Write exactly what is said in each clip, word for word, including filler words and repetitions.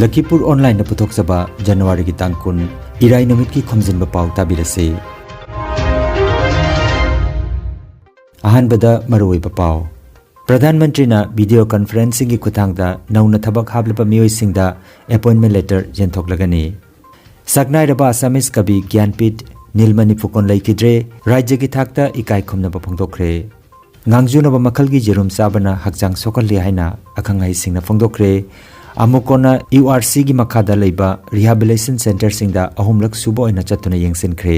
ꯂꯈꯤꯄꯨꯔ ꯑꯣꯟꯂꯥꯏꯟꯅ ꯄꯨꯊꯣꯛꯆꯕ ꯖꯅꯋꯥꯔꯤꯒꯤ ꯇꯥꯡ ꯀꯨꯟ, ꯏꯔꯥꯏ ꯅꯨꯃꯤꯠꯀꯤ ꯈꯣꯝꯖꯤꯟꯕ ꯄꯥꯎ ꯇꯥꯕꯤꯔꯁꯤ꯫ ꯑꯍꯥꯟꯕꯗ ꯃꯔꯨꯑꯣꯏꯕ ꯄꯥꯎ꯫ ꯄ꯭ꯔꯙꯥꯟ ꯃꯟꯇ꯭ꯔꯤꯅ ꯚꯤꯗꯤꯑꯣ ꯀꯟꯐꯔꯦꯟꯁꯤꯡꯒꯤ ꯈꯨꯠꯊꯥꯡꯗ ꯅꯧꯅ ꯊꯕꯛ ꯍꯥꯞꯂꯕ ꯃꯤꯑꯣꯏꯁꯤꯡꯗ ꯑꯦꯄꯣꯏꯟꯃꯦꯟ ꯂꯦꯇꯔ ꯌꯦꯟꯊꯣꯛꯂꯒꯅꯤ꯫ ꯁꯛꯅꯥꯏꯔꯕ ꯑꯁꯥꯃꯤꯁ ꯀꯕꯤ ꯒ꯭ꯌꯥꯟꯄꯤꯊ ꯅꯤꯜꯃꯅꯤ ꯐꯨꯀꯣꯟ ꯂꯩꯈꯤꯗ꯭ꯔꯦ꯫ ꯔꯥꯖ꯭ꯌꯒꯤ ꯊꯥꯛꯇ ꯏꯀꯥꯏ ꯈꯨꯝꯅꯕ ꯐꯣꯡꯗꯣꯛꯈ꯭ꯔꯦ꯫ ꯉꯥꯡꯖꯨꯅꯕ ꯃꯈꯜꯒꯤ ꯌꯦꯔꯨꯝ ꯆꯥꯕꯅ ꯍꯛꯆꯥꯡ ꯁꯣꯛꯍꯜꯂꯤ ꯍꯥꯏꯅ ꯑꯈꯪ ꯑꯍꯩꯁꯤꯡꯅ ꯐꯣꯡꯗꯣꯛꯈ꯭ꯔꯦ꯫ ꯑꯃꯨꯀꯣꯅ ꯌꯨ ꯑꯥꯔ ꯁꯤꯒꯤ ꯃꯈꯥꯗ ꯂꯩꯕ ꯔꯤꯍꯥꯕꯤꯂꯤꯇꯦꯁꯟ ꯁꯦꯟꯇꯔꯁꯤꯡꯗ ꯑꯍꯨꯝꯂꯛ ꯁꯨꯕ ꯑꯣꯏꯅ ꯆꯠꯇꯨꯅ ꯌꯦꯡꯁꯤꯟꯈ꯭ꯔꯦ꯫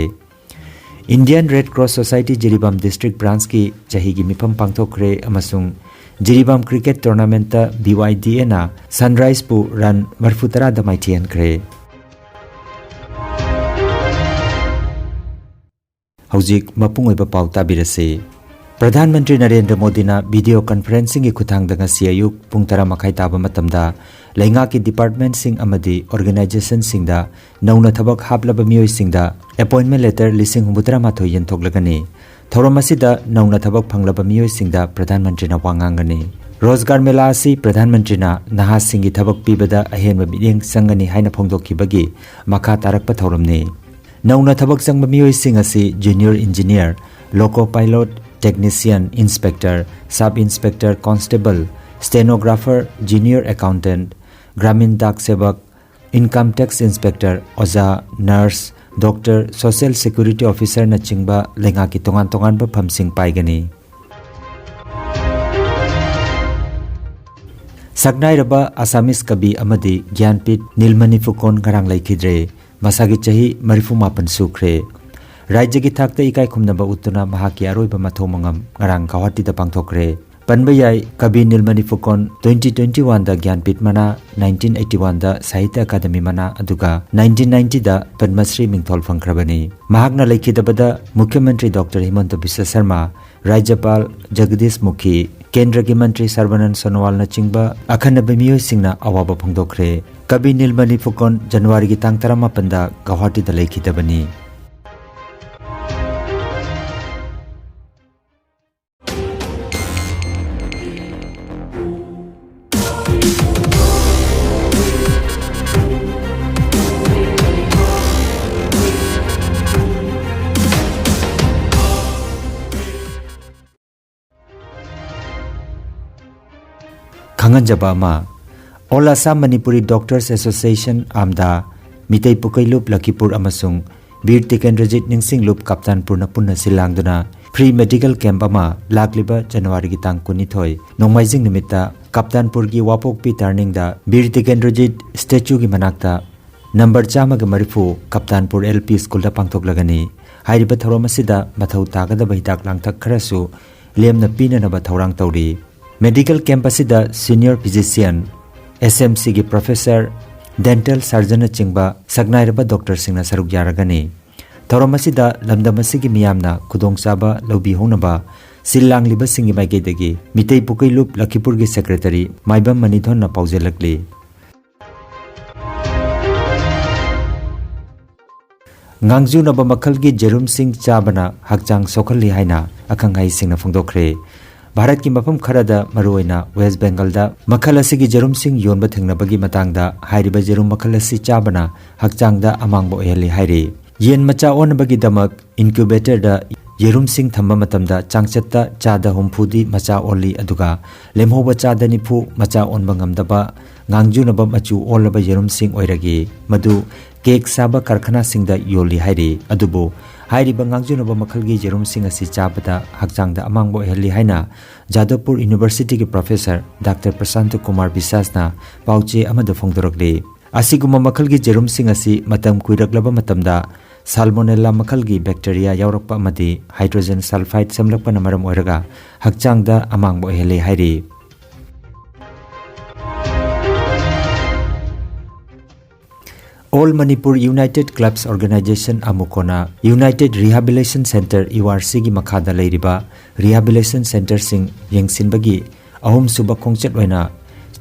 Indian red cross society Jiribam district ꯕ꯭ꯔꯥꯟꯁꯀꯤ ꯆꯍꯤꯒꯤ ꯃꯤꯐꯝ ꯄꯥꯡꯊꯣꯛꯈ꯭ꯔꯦ ꯑꯃꯁꯨꯡ ꯖꯤꯔꯤꯕꯥꯝ ꯀ꯭ꯔꯤꯀꯦꯠ ꯇꯣꯔꯅꯥꯃꯦꯟꯠꯇ ꯕꯤ ꯋꯥꯏ ꯗꯤ ꯑꯦꯅ ꯁꯟꯔꯥꯏꯖꯄꯨ ꯔꯟ ꯃꯔꯤꯐꯨ ꯇꯔꯥꯗ ꯃꯥꯏꯊꯤꯍꯟꯈ꯭ꯔꯦ꯫ ꯍꯧꯖꯤꯛ ꯃꯄꯨꯡ ꯑꯣꯏꯕ ꯄꯥꯎ ꯇꯥꯕꯤꯔꯁꯤ꯫ ꯄ꯭ꯔꯙꯥꯟ ꯃꯟꯇ꯭ꯔꯤ ꯅꯔꯦꯟꯗ꯭ꯔ ꯃꯣꯗꯤꯅ ꯚꯤꯗꯤꯑꯣ ꯀꯟꯐꯔꯦꯟꯁꯤꯡꯒꯤ ꯈꯨꯠꯊꯥꯡꯗ ꯉꯁꯤ ꯑꯌꯨꯛ ꯄꯨꯡ ꯇꯔꯥ ꯃꯈꯥꯏ ꯇꯥꯕ ꯃꯇꯝꯗ ꯂꯩꯉꯥꯛꯀꯤ ꯗꯤꯄꯥꯔꯠꯃꯦꯟꯠꯁꯤꯡ ꯑꯃꯗꯤ ꯑꯣꯔꯒꯅꯥꯏꯖꯦꯁꯟꯁꯤꯡꯗ ꯅꯧꯅ ꯊꯕꯛ ꯍꯥꯞꯂꯕ ꯃꯤꯑꯣꯏꯁꯤꯡꯗ ꯑꯦꯄꯣꯏꯟꯃꯦꯟꯠ ꯂꯦꯇꯔ ꯂꯤꯁꯤꯡ ꯍꯨꯝꯐꯨꯇꯔꯥ ꯃꯥꯊꯣꯏ ꯌꯦꯟꯊꯣꯛꯂꯒꯅꯤ꯫ ꯊꯧꯔꯝ ꯑꯁꯤꯗ ꯅꯧꯅ ꯊꯕꯛ ꯐꯪꯂꯕ ꯃꯤꯑꯣꯏꯁꯤꯡꯗ ꯄ꯭ꯔꯙꯥꯟ ꯃꯟꯇ꯭ꯔꯤꯅ ꯋꯥ ꯉꯥꯡꯒꯅꯤ꯫ ꯔꯣꯖꯒꯥꯔ ꯃꯦꯂꯥ ꯑꯁꯤ ꯄ꯭ꯔꯙꯥꯟ ꯃꯟꯇ꯭ꯔꯤꯅ ꯅꯍꯥꯁꯤꯡꯒꯤ ꯊꯕꯛ ꯄꯤꯕꯗ ꯑꯍꯦꯟꯕ ꯃꯤꯠꯌꯦꯡ ꯆꯪꯒꯅꯤ ꯍꯥꯏꯅ ꯐꯣꯡꯗꯣꯛꯈꯤꯕꯒꯤ ꯃꯈꯥ ꯇꯥꯔꯛꯄ ꯊꯧꯔꯝꯅꯤ꯫ ꯅꯧꯅ ꯊꯕꯛ ꯆꯪꯕ ꯃꯤꯑꯣꯏꯁꯤꯡ ꯑꯁꯤ junior engineer, loco pilot, technician, inspector, sub inspector, constable, stenographer, junior accountant, ꯒ꯭ꯔꯥꯃꯤꯟ ꯗꯥꯛ ꯁꯦꯕꯛ, ꯏꯟꯀꯝ ꯇꯦꯛꯁ ꯏꯟꯁꯄꯦꯛꯇꯔ, ꯑꯣꯖꯥ, ꯅꯔꯁ, ꯗꯣꯛꯇꯔ, ꯁꯣꯁꯤꯌꯦꯜ ꯁꯦꯀ꯭ꯌꯨꯔꯤꯇꯤ ꯑꯣꯐꯤꯁꯔꯅꯆꯤꯡꯕ ꯂꯩꯉꯥꯛꯀꯤ ꯇꯣꯉꯥꯟ ꯇꯣꯉꯥꯟꯕ ꯐꯝꯁꯤꯡ ꯄꯥꯏꯒꯅꯤ꯫ ꯁꯛꯅꯥꯏꯔꯕ ꯑꯁꯥꯃꯤꯁ ꯀꯕꯤ ꯑꯃꯗꯤ ꯒ꯭ꯌꯥꯟꯄꯤꯊ ꯅꯤꯜꯃꯅꯤ ꯐꯨꯀꯣꯟ ꯉꯔꯥꯡ ꯂꯩꯈꯤꯗ꯭ꯔꯦ꯫ ꯃꯁꯥꯒꯤ ꯆꯍꯤ ꯃꯔꯤꯐꯨ ꯃꯥꯄꯟ ꯁꯨꯈ꯭ꯔꯦ꯫ ꯔꯥꯖ꯭ꯌꯒꯤ ꯊꯥꯛꯇ ꯏꯀꯥꯏ ꯈꯨꯝꯅꯕ ꯎꯠꯇꯨꯅ ꯃꯍꯥꯛꯀꯤ ꯑꯔꯣꯏꯕ ꯃꯊꯧ ꯃꯉꯝ ꯉꯔꯥꯡ ꯒꯧꯍꯥꯇꯤꯗ ꯄꯥꯡꯊꯣꯛꯈ꯭ꯔꯦ꯫ ꯄꯟꯕ ꯌꯥꯏ, ꯀꯕꯤ ꯅꯤꯜꯃꯅꯤ ꯐꯨꯀꯣꯟ twenty twenty-oneꯗ ꯒ꯭ꯌꯥꯟꯄꯤꯊ ꯃꯅꯥ, nineteen eighty-oneꯗ ꯁꯥꯍꯤꯇ꯭ꯌ ꯑꯀꯥꯗꯃꯤ ꯃꯅꯥ, ꯑꯗꯨꯒ nineteen ninetyꯗ ꯄꯗꯃꯁ꯭ꯔꯤ ꯃꯤꯡꯊꯣꯜ ꯐꯪꯈ꯭ꯔꯕꯅꯤ꯫ ꯃꯍꯥꯛꯅ ꯂꯩꯈꯤꯗꯕꯗ ꯃꯨꯈ꯭ꯌ ꯃꯟꯇ꯭ꯔꯤ ꯗꯣꯛꯇꯔ ꯍꯤꯃꯟꯇ ꯕꯤꯁ꯭ꯋ ꯁꯔꯃ, ꯔꯥꯖ꯭ꯌꯄꯥꯜ ꯖꯒꯗꯤꯁ ꯃꯨꯈꯤ, ꯀꯦꯟꯗ꯭ꯔꯒꯤ ꯃꯟꯇ꯭ꯔꯤ ꯁꯔꯕꯥꯅꯟꯗ ꯁꯣꯅꯣꯋꯥꯜꯅꯆꯤꯡꯕ ꯑꯈꯟꯅꯕ ꯃꯤꯑꯣꯏꯁꯤꯡꯅ ꯑꯋꯥꯕ ꯐꯣꯡꯗꯣꯛꯈ꯭ꯔꯦ꯫ ꯀꯕꯤ ꯅꯤꯜꯃꯅꯤ ꯐꯨꯀꯣꯟ ꯖꯅꯋꯥꯔꯤꯒꯤ ꯇꯥꯡ ꯇꯔꯥꯃꯥꯄꯟꯗ ꯒꯧꯍꯥꯇꯤꯗ ꯂꯩꯈꯤꯗꯕꯅꯤ꯫ ꯈꯪꯍꯟꯖꯕ ꯑꯃ, All Assam Manipuri Doctors Association, ꯑꯥꯝꯗꯥ, Meitei ꯄꯨꯀꯩꯂꯨꯞ ꯂꯈꯤꯄꯨꯔ ꯑꯃꯁꯨꯡ ꯕꯤꯔ ꯇꯤꯀꯦꯟꯗ꯭ꯔꯖꯤꯠ ꯅꯤꯡꯁꯤꯡꯂꯨꯞ ꯀꯞꯇꯥꯟꯄꯨꯔꯅ ꯄꯨꯟꯅ ꯁꯤꯜ ꯂꯥꯡꯗꯨꯅ free medical camp ꯑꯃ ꯂꯥꯛꯂꯤꯕ ꯖꯅꯋꯥꯔꯤꯒꯤ ꯇꯥꯡ ꯀꯨꯟꯅꯤꯊꯣꯏ, ꯅꯣꯡꯃꯥꯏꯖꯤꯡ ꯅꯨꯃꯤꯠꯇ ꯀꯞꯇꯥꯟꯄꯨꯔꯒꯤ ꯋꯥꯄꯣꯛꯄꯤ ꯇꯔꯅꯤꯡꯗ ꯕꯤꯔ ꯇꯤꯀꯦꯟꯗ꯭ꯔꯖꯤꯠ statue ꯒꯤ ꯃꯅꯥꯛꯇ ꯅꯝꯕꯔ ꯆꯥꯝꯃꯒ ꯃꯔꯤꯐꯨ ꯀꯞꯇꯥꯟꯄꯨꯔ L P School ꯗ ꯄꯥꯡꯊꯣꯛꯂꯒꯅꯤ꯫ ꯍꯥꯏꯔꯤꯕ ꯊꯧꯔꯝ ꯑꯁꯤꯗ ꯃꯊꯧ ꯇꯥꯒꯗꯕ ꯍꯤꯗꯥꯛ ꯂꯥꯡꯊꯛ ꯈꯔꯁꯨ ꯂꯦꯝꯅ ꯄꯤꯅꯅꯕ ꯊꯧꯔꯥꯡ ꯇꯧꯔꯤ꯫ Medical camp ꯑꯁꯤꯗ senior physician, S M C ꯒꯤ professor, dental surgeon ꯅꯆꯤꯡꯕ ꯁꯛꯅꯥꯏꯔꯕ doctor ꯁꯤꯡꯅ ꯁꯔꯨꯛ ꯌꯥꯔꯒꯅꯤ꯫ ꯊꯧꯔꯝ ꯑꯁꯤꯗ ꯂꯝꯗꯝ ꯑꯁꯤꯒꯤ ꯃꯤꯌꯥꯝꯅ ꯈꯨꯗꯣꯡꯆꯥꯕ ꯂꯧꯕꯤꯍꯧꯅꯕ ꯁꯤꯜ ꯂꯥꯡꯂꯤꯕꯁꯤꯡꯒꯤ ꯃꯥꯏꯀꯩꯗꯒꯤ ꯃꯤꯇꯩ ꯄꯨꯀꯩꯂꯨꯞ ꯂꯈꯤꯄꯨꯔꯒꯤ secretary ꯃꯥꯏꯕꯝ ꯃꯅꯤꯊꯣꯟꯅ ꯄꯥꯎꯖꯦꯜꯂꯛꯂꯤ꯫ ꯉꯥꯡꯖꯨꯅꯕ ꯃꯈꯜꯒꯤ ꯌꯦꯔꯨꯝꯁꯤꯡ ꯆꯥꯕꯅ ꯍꯛꯆꯥꯡ ꯁꯣꯛꯍꯜꯂꯤ ꯍꯥꯏꯅ ꯑꯈꯪ ꯑꯍꯩꯁꯤꯡꯅ ꯐꯣꯡꯗꯣꯛꯈ꯭ꯔꯦ꯫ ꯚꯥꯔꯠꯀꯤ ꯃꯐꯝ ꯈꯔꯗ, ꯃꯔꯨꯑꯣꯏꯅ ꯋꯦꯁ ꯕꯦꯡꯒꯜꯗ, ꯃꯈꯜ ꯑꯁꯤꯒꯤ ꯌꯦꯔꯨꯝꯁꯤꯡ ꯌꯣꯟꯕ ꯊꯦꯡꯅꯕꯒꯤ ꯃꯇꯥꯡꯗ ꯍꯥꯏꯔꯤꯕ ꯌꯦꯔꯨꯝ ꯃꯈꯜ ꯑꯁꯤ ꯆꯥꯕꯅ ꯍꯛꯆꯥꯡꯗ ꯑꯃꯥꯡꯕ ꯑꯣꯏꯍꯜꯂꯤ ꯍꯥꯏꯔꯤ꯫ ꯌꯦꯟ ꯃꯆꯥ ꯑꯣꯟꯅꯕꯒꯤꯗꯃꯛ incubator ꯗ ꯌꯦꯔꯨꯝꯁꯤꯡ ꯊꯝꯕ ꯃꯇꯝꯗ ꯆꯥꯡꯆꯠꯇ ꯆꯥꯗ ꯍꯨꯝꯐꯨꯗꯤ ꯃꯆꯥ ꯑꯣꯜꯂꯤ, ꯑꯗꯨꯒ ꯂꯦꯝꯍꯧꯕ ꯆꯥꯗ ꯅꯤꯐꯨ ꯃꯆꯥ ꯑꯣꯟꯕ ꯉꯝꯗꯕ ꯉꯥꯡꯖꯨꯅꯕ ꯃꯆꯨ ꯑꯣꯜꯂꯕ ꯌꯦꯔꯨꯝꯁꯤꯡ ꯑꯣꯏꯔꯒꯦ꯫ ꯃꯗꯨ ꯀꯦꯛ ꯁꯥꯕ ꯀꯔꯈꯅꯥꯁꯤꯡꯗ ꯌꯣꯜꯂꯤ ꯍꯥꯏꯔꯤ꯫ ꯑꯗꯨꯕꯨ ꯍꯥꯏꯔꯤꯕ ꯉꯥꯡꯖꯨꯅꯕ ꯃꯈꯜꯒꯤ ꯌꯦꯔꯨꯝꯁꯤꯡ ꯑꯁꯤ ꯆꯥꯕꯗ ꯍꯛꯆꯥꯡꯗ ꯑꯃꯥꯡꯕ ꯑꯣꯏꯍꯜꯂꯤ ꯍꯥꯏꯅ ꯖꯥꯗꯕꯄꯨꯔ ꯌꯨꯅꯤꯚꯔꯁꯤꯇꯤꯒꯤ professor ꯗꯥꯛꯇꯔ ꯄ꯭ꯔꯁꯥꯟꯇ ꯀꯨꯃꯥꯔ ꯕꯤꯁꯥꯁꯅ ꯄꯥꯎꯆꯦ ꯑꯃꯗ ꯐꯣꯡꯗꯣꯔꯛꯂꯤ꯫ ꯑꯁꯤꯒꯨꯝꯕ ꯃꯈꯜꯒꯤ ꯌꯦꯔꯨꯝꯁꯤꯡ ꯑꯁꯤ ꯃꯇꯝ ꯀꯨꯏꯔꯛꯂꯕ ꯃꯇꯝꯗ salmonella ꯃꯈꯜꯒꯤ bacteria ꯌꯥꯎꯔꯛꯄ ꯑꯃꯗꯤ hydrogen sulfide ꯁꯦꯝꯂꯛꯄꯅ ꯃꯔꯝ ꯑꯣꯏꯔꯒ ꯍꯛꯆꯥꯡꯗ ꯑꯃꯥꯡꯕ ꯑꯣꯏꯍꯜꯂꯤ ꯍꯥꯏꯔꯤ꯫ All Manipur United Clubs Organisation, ꯑꯃꯨꯀꯣꯅ United Rehabilitation Centre, U R C ꯒꯤ ꯃꯈꯥꯗ ꯂꯩꯔꯤꯕ rehabilitation centre ꯁꯤꯡ ꯌꯦꯡꯁꯤꯟꯕꯒꯤ ꯑꯍꯨꯝꯁꯨꯕ ꯈꯣꯡꯆꯠ ꯑꯣꯏꯅ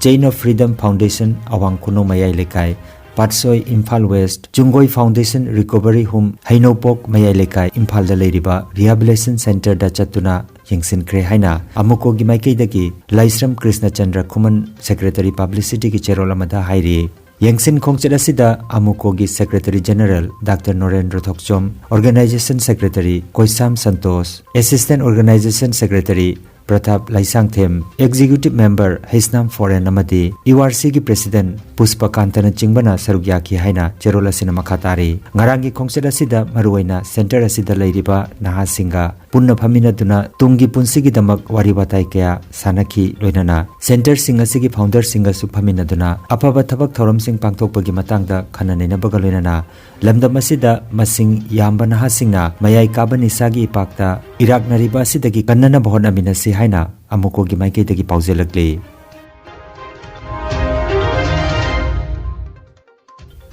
Chain of Freedom Foundation, ꯑꯋꯥꯡ ꯈꯨꯅꯧ ꯃꯌꯥꯏ ꯂꯩꯀꯥꯏ, Patsoi, Imphal west, Chunggoi Foundation Recovery Home, ꯍꯩꯅꯧꯄꯣꯛ ꯃꯌꯥꯏ ꯂꯩꯀꯥꯏ, ꯏꯝꯐꯥꯜꯗ ꯂꯩꯔꯤꯕ rehabilitation centre ꯗ ꯆꯠꯇꯨꯅ ꯌꯦꯡꯁꯤꯟꯈ꯭ꯔꯦ ꯍꯥꯏꯅ ꯑꯃꯨꯀꯣꯒꯤ ꯃꯥꯏꯀꯩꯗꯒꯤ ꯂꯥꯏꯁ꯭ꯔꯝ ꯀ꯭ꯔꯤꯁꯅꯆꯟꯗ꯭ꯔ ꯈꯨꯃꯟ, secretary publicity ꯒꯤ ꯆꯦꯔꯣꯜ ꯑꯃꯗ ꯍꯥꯏꯔꯤ꯫ ꯌꯦꯡꯁꯤꯟ ꯈꯣꯡꯆꯠ ꯑꯁꯤꯗ ꯑꯃꯨꯀꯣꯒꯤ Secretary General doctor Norendra Thokchom, Organisation Secretary Koisam Santosh, Assistant Organisation Secretary Pratap Leishangthem, Executive Member Heisnam ꯐꯣꯔꯦꯟ ꯑꯃꯗꯤ ꯌꯨ ꯑꯥꯔ ꯁꯤꯒꯤ President ꯄꯨꯁꯄꯀꯥꯟꯇꯅ ꯆꯤꯡꯕꯅ ꯁꯔꯨꯛ ꯌꯥꯈꯤ ꯍꯥꯏꯅ ꯆꯦꯔꯣꯜ ꯑꯁꯤꯅ ꯃꯈꯥ ꯇꯥꯔꯤ꯫ ꯉꯔꯥꯡꯒꯤ ꯈꯣꯡꯆꯠ ꯑꯁꯤꯗ ꯃꯔꯨꯑꯣꯏꯅ centre ꯑꯁꯤꯗ ꯂꯩꯔꯤꯕ ꯅꯍꯥꯁꯤꯡꯒ ꯄꯨꯟꯅ ꯐꯝꯃꯤꯟꯅꯗꯨꯅ ꯇꯨꯡꯒꯤ ꯄꯨꯟꯁꯤꯒꯤꯗꯃꯛ ꯋꯥꯔꯤ ꯋꯥꯇꯥꯏ ꯀꯌꯥ ꯁꯥꯟꯅꯈꯤ꯫ ꯂꯣꯏꯅꯅ centreꯁꯤꯡ ꯑꯁꯤꯒꯤ founderꯁꯤꯡꯒꯁꯨ ꯐꯝꯃꯤꯟꯅꯗꯨꯅ ꯑꯐꯕ ꯊꯕꯛ ꯊꯧꯔꯝꯁꯤꯡ ꯄꯥꯡꯊꯣꯛꯄꯒꯤ ꯃꯇꯥꯡꯗ ꯈꯟꯅ ꯅꯩꯅꯕꯒ ꯂꯣꯏꯅꯅ ꯂꯝꯗꯝ ꯑꯁꯤꯗ ꯃꯁꯤꯡ ꯌꯥꯝꯕ ꯅꯍꯥꯁꯤꯡꯅ ꯃꯌꯥꯏ ꯀꯥꯕ ꯅꯤꯁꯥꯒꯤ ꯏꯄꯥꯛꯇ ꯏꯔꯥꯛꯅꯔꯤꯕ ꯑꯁꯤꯗꯒꯤ ꯀꯟꯅꯅꯕ ꯍꯣꯠꯅꯃꯤꯟꯅꯁꯤ ꯍꯥꯏꯅ ꯑꯃꯨꯀꯣꯒꯤ ꯃꯥꯏꯀꯩꯗꯒꯤ ꯄꯥꯎꯖꯦꯜꯂꯛꯂꯤ꯫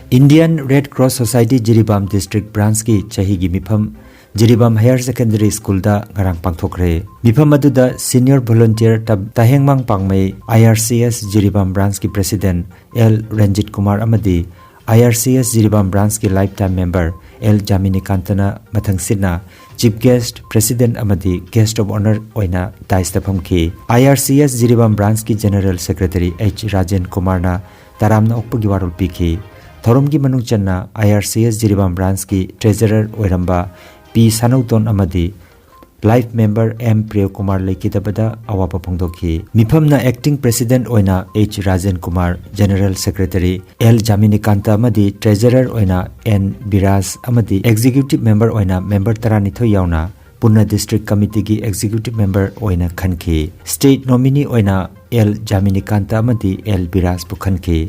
Indian Red Cross Society Jiribam District Branchꯀꯤ ꯆꯍꯤꯒꯤ ꯃꯤꯐꯝ ꯖꯤꯔꯤꯕꯥꯝ Higher Secondary Schoolꯗ ꯉꯔꯥꯡ ꯄꯥꯡꯊꯣꯛꯈ꯭ꯔꯦ꯫ ꯃꯤꯐꯝ ꯑꯗꯨꯗ Senior Volunteer ꯇ-, ꯇꯍꯦꯡꯃꯥꯡ Pangmei, I R C S Jiribam Branchꯀꯤ President ꯑꯦꯜ ꯔꯟꯖꯤꯠ ꯀꯨꯃꯥꯔ ꯑꯃꯗꯤ I R C S Jiribam Branchꯀꯤ Lifetime Member ꯑꯦꯜ ꯖꯥꯃꯤꯅꯤꯀꯥꯟꯇꯅ ꯃꯊꯪꯁꯤꯠꯅ Chief Guest, President ꯑꯃꯗꯤ Guest of Honour ꯑꯣꯏꯅ daisꯇ ꯐꯝꯈꯤ꯫ I R C S Jiribam Branchꯀꯤ General Secretary ꯑꯩꯆ ꯔꯥꯖꯦꯟ ꯀꯨꯃꯥꯔꯅ ꯇꯔꯥꯝꯅ ꯑꯣꯛꯄꯒꯤ ꯋꯥꯔꯣꯜ ꯄꯤꯈꯤ꯫ ꯊꯧꯔꯝꯒꯤ ꯃꯅꯨꯡ ꯆꯟꯅ I R C S Jiribam Branchꯀꯤ Treasurer ꯑꯣꯏꯔꯝꯕ ꯄꯤ ꯁꯥꯅꯧꯇꯣꯟ ꯑꯃꯗꯤ Life Member ꯑꯦꯝ ꯄ꯭ꯔꯦꯝꯀꯨꯃꯥꯔ ꯂꯩꯈꯤꯗꯕꯗ ꯑꯋꯥꯕ ꯐꯣꯡꯗꯣꯛꯈꯤ꯫ ꯃꯤꯐꯝꯅ Acting President ꯑꯣꯏꯅ H Rajen Kumar, General Secretary L Jaminikanta ꯑꯃꯗꯤ Treasurer ꯑꯣꯏꯅ ꯑꯦꯟ ꯕꯤꯔꯥꯖ ꯑꯃꯗꯤ Executive Member ꯑꯣꯏꯅ member ꯇꯔꯥꯅꯤꯊꯣꯏ ꯌꯥꯎꯅ ꯄꯨꯟꯅ District Committeeꯒꯤ Executive Member ꯑꯣꯏꯅ ꯈꯟꯈꯤ꯫ State Nominee ꯑꯣꯏꯅ ꯑꯦꯜ ꯖꯥꯃꯤꯅꯤꯀꯥꯟꯇ ꯑꯃꯗꯤ ꯑꯦꯜ ꯕꯤꯔꯥꯖꯄꯨ ꯈꯟꯈꯤ꯫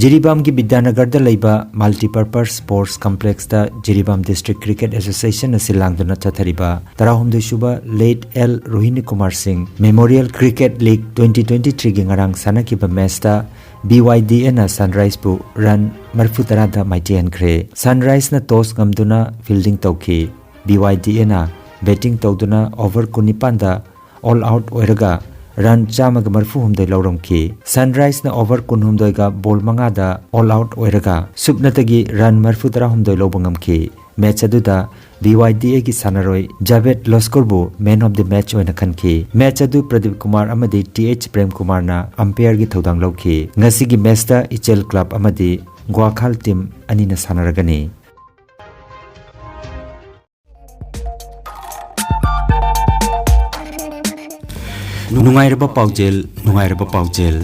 ꯖꯤꯔꯤꯕꯥꯝꯒꯤ ꯕꯤꯗ꯭ꯌꯥꯅꯒꯔꯗ ꯂꯩꯕ Multipurpose Sports Complexꯇ Jiribam District Cricket Associationꯅ ꯁꯤꯜ ꯂꯥꯡꯗꯨꯅ ꯆꯠꯊꯔꯤꯕ ꯇꯔꯥꯍꯨꯝꯗꯣꯏ ꯁꯨꯕ Late ꯑꯦꯜ ꯔꯣꯍꯤꯅꯤ ꯀꯨꯃꯥꯔ ꯁꯤꯡ Memorial Cricket League twenty twenty-threeꯒꯤ ꯉꯔꯥꯡ ꯁꯥꯟꯅꯈꯤꯕ matchꯇ B Y D Aꯅ Sunriseꯄꯨ run ꯃꯔꯤꯐꯨ ꯇꯔꯥꯗ ꯃꯥꯏꯊꯤꯍꯟꯈ꯭ꯔꯦ꯫ Sunriseꯅ toss ꯉꯝꯗꯨꯅ fielding ꯇꯧꯈꯤ꯫ B Y D Aꯅ batting ꯇꯧꯗꯨꯅ over ꯀꯨꯟꯅꯤꯄꯥꯟꯗ all out ꯑꯣꯏꯔꯒ run ꯆꯥꯝꯃꯒ ꯃꯔꯤꯐꯨ ꯍꯨꯝꯗꯣꯏ ꯂꯧꯔꯝꯈꯤ꯫ Sunriseꯅ over ꯀꯨꯟꯍꯨꯝꯗꯣꯏꯒ ball ꯃꯉꯥꯗ all out ꯑꯣꯏꯔꯒ ꯁꯨꯞꯅꯇꯒꯤ run ꯃꯔꯤꯐꯨ ꯇꯔꯥꯍꯨꯝꯗꯣꯏ ꯂꯧꯕ ꯉꯝꯈꯤ꯫ Match ꯑꯗꯨꯗ B Y D Aꯒꯤ ꯁꯥꯟꯅꯔꯣꯏ Javed ꯂꯣꯁꯀꯣꯔꯕꯨ man of the match ꯑꯣꯏꯅ ꯈꯟꯈꯤ꯫ Match ꯑꯗꯨ ꯄ꯭ꯔꯗꯤꯞ ꯀꯨꯃꯥꯔ ꯑꯃꯗꯤ ꯇꯤ ꯑꯩꯆ ꯄ꯭ꯔꯦꯝ ꯀꯨꯃꯥꯔꯅ umpireꯒꯤ ꯊꯧꯗꯥꯡ ꯂꯧꯈꯤ꯫ ꯉꯁꯤꯒꯤ matchꯇ ꯏꯆꯦꯜ club ꯑꯃꯗꯤ ꯒ꯭ꯋꯥꯈꯥꯜ team ꯑꯅꯤꯅ ꯁꯥꯟꯅꯔꯒꯅꯤ꯫ ꯅꯨꯡꯉꯥꯏꯔꯕ ꯄꯥꯎꯖꯦꯜ, ꯅꯨꯡꯉꯥꯏꯔꯕ ꯄꯥꯎꯖꯦꯜ꯫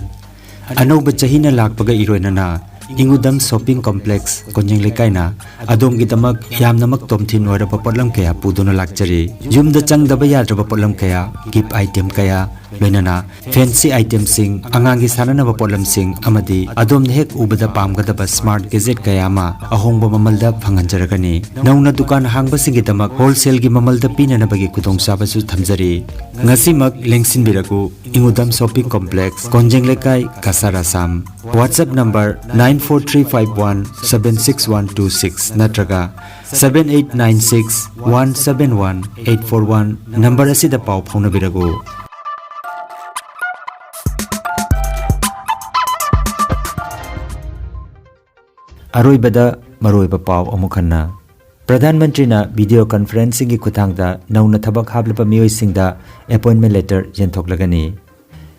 ꯑꯅꯧꯕ ꯆꯍꯤꯅ ꯂꯥꯛꯄꯒ ꯏꯔꯣꯏꯅꯅ ꯏꯉꯨꯗꯝ ꯁꯣꯄꯤꯡ ꯀꯣꯝꯄ꯭ꯂꯦꯛꯁ ꯀꯣꯟꯖꯦꯡ ꯂꯩꯀꯥꯏꯅ ꯑꯗꯣꯝꯒꯤꯗꯃꯛ ꯌꯥꯝꯅꯃꯛ ꯇꯣꯝꯊꯤꯟ ꯑꯣꯏꯔꯕ ꯄꯣꯠꯂꯝ ꯀꯌꯥ ꯄꯨꯗꯨꯅ ꯂꯥꯛꯆꯔꯤ꯫ ꯌꯨꯝꯗ ꯆꯪꯗꯕ ꯌꯥꯗ꯭ꯔꯕ ꯄꯣꯠꯂꯝ ꯀꯌꯥ, ꯒꯤꯐ ꯑꯥꯏꯇꯦꯝ ꯀꯌꯥ, ꯂꯣꯏꯅꯅ ꯐꯦꯟꯁꯤ ꯑꯥꯏꯇꯦꯝꯁꯤꯡ, ꯑꯉꯥꯡꯒꯤ ꯁꯥꯟꯅꯅꯕ ꯄꯣꯠꯂꯝꯁꯤꯡ ꯑꯃꯗꯤ ꯑꯗꯣꯝꯅ ꯍꯦꯛ ꯎꯕꯗ ꯄꯥꯝꯒꯗꯕ ꯁ꯭ꯃꯥꯔꯠ ꯒꯦꯖꯦꯠ ꯀꯌꯥ ꯑꯃ ꯑꯍꯣꯡꯕ ꯃꯃꯜꯗ ꯐꯪꯍꯟꯖꯔꯒꯅꯤ꯫ ꯅꯧꯅ ꯗꯨꯀꯥꯟ ꯍꯥꯡꯕꯁꯤꯡꯒꯤꯗꯃꯛ ꯍꯣꯜꯁꯦꯜꯒꯤ ꯃꯃꯜꯗ ꯄꯤꯅꯅꯕꯒꯤ ꯈꯨꯗꯣꯡꯆꯥꯕꯁꯨ ꯊꯝꯖꯔꯤ꯫ ꯉꯁꯤꯃꯛ ꯂꯦꯡꯁꯤꯟꯕꯤꯔꯛꯎ, ꯏꯉꯨꯗꯝ ꯁꯣꯄꯤꯡ ꯀꯣꯝꯄ꯭ꯂꯦꯛꯁ, ꯀꯣꯟꯖꯦꯡ ꯂꯩꯀꯥꯏ, Cachar, Assam. WhatsApp number nine four three five one seven six one two six ꯅꯠꯇ꯭ꯔꯒ seven eight nine six one seven one eight four one number ꯑꯁꯤꯗ ꯄꯥꯎ ꯐꯥꯎꯅꯕꯤꯔꯛꯎ꯫ ꯑꯔꯣꯏꯕꯗ ꯃꯔꯨꯑꯣꯏꯕ ꯄꯥꯎ ꯑꯃꯨꯛ ꯍꯟꯅ꯫ ꯄ꯭ꯔꯙꯥꯟ ꯃꯟꯇ꯭ꯔꯤꯅ ꯚꯤꯗꯤꯑꯣ ꯀꯟꯐꯔꯦꯟꯁꯤꯡꯒꯤ ꯈꯨꯠꯊꯥꯡꯗ ꯅꯧꯅ ꯊꯕꯛ ꯍꯥꯞꯂꯕ ꯃꯤꯑꯣꯏꯁꯤꯡꯗ ꯑꯦꯄꯣꯏꯟꯃꯦꯟ ꯂꯦꯇꯔ ꯌꯦꯟꯊꯣꯛꯂꯒꯅꯤ꯫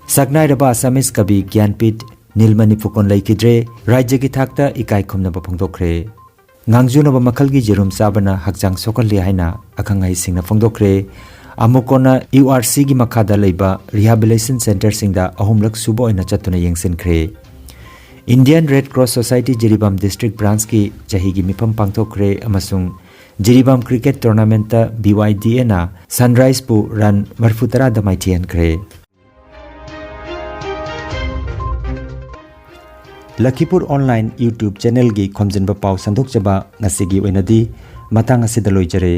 ꯁꯛꯅꯥꯏꯔꯕ ꯑꯁꯥꯃꯤꯁ ꯀꯕꯤ ꯒ꯭ꯌꯥꯟꯄꯤꯊ ꯅꯤꯜꯃꯅꯤ ꯐꯨꯀꯣꯟ ꯂꯩꯈꯤꯗ꯭ꯔꯦ, ꯔꯥꯖ꯭ꯌꯒꯤ ꯊꯥꯛꯇ ꯏꯀꯥꯏ ꯈꯨꯝꯅꯕ ꯐꯣꯡꯗꯣꯛꯈ꯭ꯔꯦ꯫ ꯉꯥꯡꯖꯨꯅꯕ ꯃꯈꯜꯒꯤ ꯌꯦꯔꯨꯝ ꯆꯥꯕꯅ ꯍꯛꯆꯥꯡ ꯁꯣꯛꯍꯜꯂꯤ ꯍꯥꯏꯅ ꯑꯈꯪ ꯑꯍꯩꯁꯤꯡꯅ ꯐꯣꯡꯗꯣꯛꯈ꯭ꯔꯦ꯫ ꯑꯃꯨꯀꯣꯅ ꯌꯨ ꯑꯥꯔ ꯁꯤꯒꯤ ꯃꯈꯥꯗ ꯂꯩꯕ ꯔꯤꯍꯥꯕꯤꯂꯤꯇꯦꯁꯟ ꯁꯦꯟꯇꯔꯁꯤꯡꯗ ꯑꯍꯨꯝꯂꯛ ꯁꯨꯕ ꯑꯣꯏꯅ ꯆꯠꯇꯨꯅ ꯌꯦꯡꯁꯤꯟꯈ꯭ꯔꯦ꯫ Indian red cross society Jiribam district ꯕ꯭ꯔꯥꯟꯁꯀꯤ ꯆꯍꯤꯒꯤ ꯃꯤꯐꯝ ꯄꯥꯡꯊꯣꯛꯈ꯭ꯔꯦ ꯑꯃꯁꯨꯡ ꯖꯤꯔꯤꯕꯥꯝ ꯀ꯭ꯔꯤꯀꯦꯠ ꯇꯣꯔꯅꯥꯃꯦꯟꯠꯇ ꯕꯤ ꯋꯥꯏ ꯗꯤ ꯑꯦꯅ ꯁꯟꯔꯥꯏꯖꯄꯨ ꯔꯟ ꯃꯔꯤꯐꯨ ꯇꯔꯥꯗ ꯃꯥꯏꯊꯤꯍꯟꯈ꯭ꯔꯦ꯫ ꯂꯈꯤꯄꯨꯔ ꯑꯣꯟꯂꯥꯏꯟ YouTube ꯆꯦꯅꯦꯜꯒꯤ ꯈꯣꯝꯖꯤꯟꯕ ꯄꯥꯎ ꯁꯟꯗꯣꯛꯆꯕ ꯉꯁꯤꯒꯤ ꯑꯣꯏꯅꯗꯤ ꯃꯇꯥꯡ ꯑꯁꯤꯗ ꯂꯣꯏꯖꯔꯦ꯫